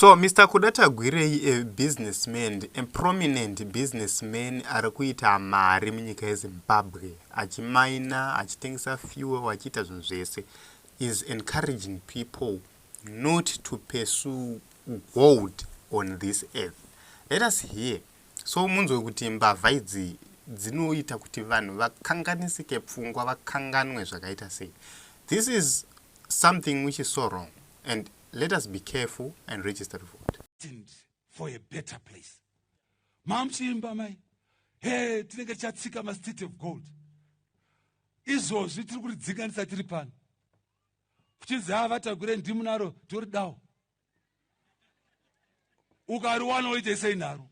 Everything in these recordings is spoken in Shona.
So Mister Kuda Tagwirei a businessman, a prominent businessman ari kuita mari munyika yeZimbabwe achimaina, achitengesa fuel, achiita zvinhu zvese is encouraging people not to pursue gold on this earth. Let us hear. So munzwe kuti mbavha idzi dzinoita kuti vanhu vakanganisike pfungwa vakanganwe zvakaita sei. This is something which is so wrong and let us be careful and register to vote. For a better place. Mamuchiimba mai. Hey, tinenge tichatsika ma-state of gold. Izvozvi tiri kuridzinganisa tiri pano. Kuchinzi haa vatagwire ndimunaro toridawo. Ukariwana woite sei naro?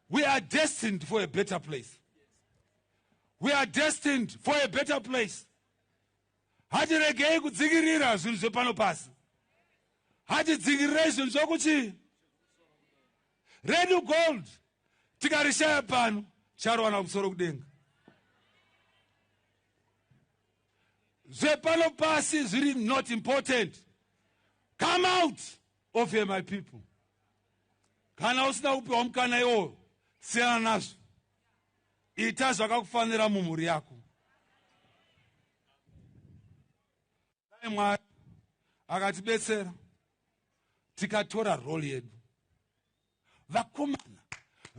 We are destined for a better place. We are destined for a better place. Hatiregei kudzingirira zvinhu zvepano pasi. Hatidzingirirei zvinhu zvokuchi redu gold tikarishaya pano charowana kumusoro kudenga. Zvepano pasi zviri not important. Come out of here my people. Kana usina kupiwa mukana iwoyo siyana nazvo. Ita zvakakufanira mumhuri yako. Dai Mwari akatibetsera tikatora role yedu. Vakomana,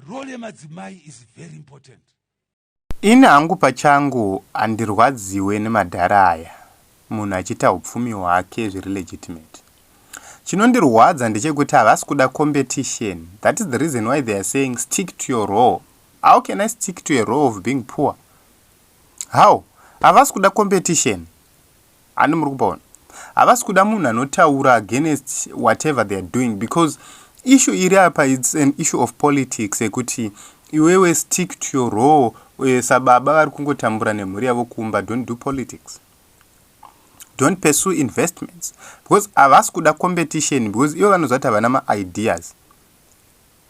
role yemadzimai is very important. Ini hangu pachangu handirwadziwe nemadhara aya munhu achiita hupfumi hwake zviri legitimate. Chinondirwadza ndechekuti havasi kuda competition that is the reason why they are saying stick to your role. How can I stick to a role of being poor? How? Havasi kuda competition. Handi muri kupaona? Havasi kuda munhu anotaura against whatever they are doing because issue iri apa it's an issue of politics yekuti iwewe stick to your role eh, sababa vari kungotambura nemhuri yavo kumba don't do politics don't pursue investments because havasi kuda competition because ivo vanoziva kuti havana maideas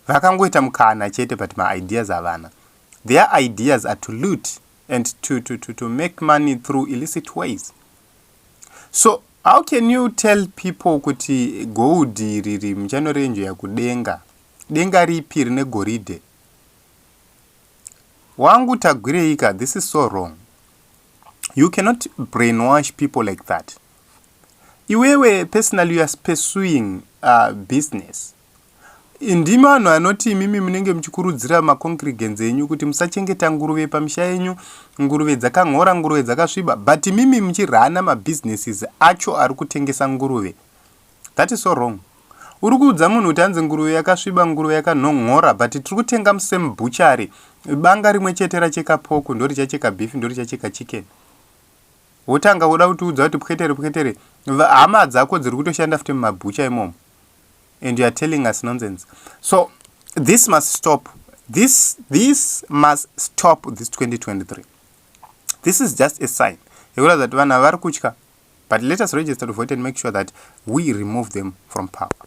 Vakangoita mukana chete but ma ideas havana. Their ideas are to loot and to, to, to, to make money through illicit ways. So how can you tell people kuti gold riri muchanorenjoya kudenga? Denga ripi rine goridhe? Wangu tagwireika, this is so wrong. You cannot brainwash people like that. Iwewe personally you are pursuing business. Ndimi vanhu vanoti imimi munenge muchikurudzira macongregants enyu kuti musachengeta nguruve pamisha yenyu, nguruve dzakan'ora, nguruve dzakasviba, but imimi muchirana mabusinesses acho ari kutengesa nguruve. That is so wrong. Uri kuudza munhu kuti hanzi nguruve yakasviba, nguruve yakanhon'ora, but tiri kutenga musame butchery. Banga rimwe chete racheka pork, ndorichacheka beef, ndorichacheka chicken. Wotanga woda kutiudza kuti pwetere pwetere, hama dzako dziri kutoshanda futi mumabhucha imomo. And you are telling us nonsense. So this must stop. This must stop this 2023. This is just a sign. Yekuratidza kuti vanhu vari kutya. But let us register to vote and make sure that we remove them from power.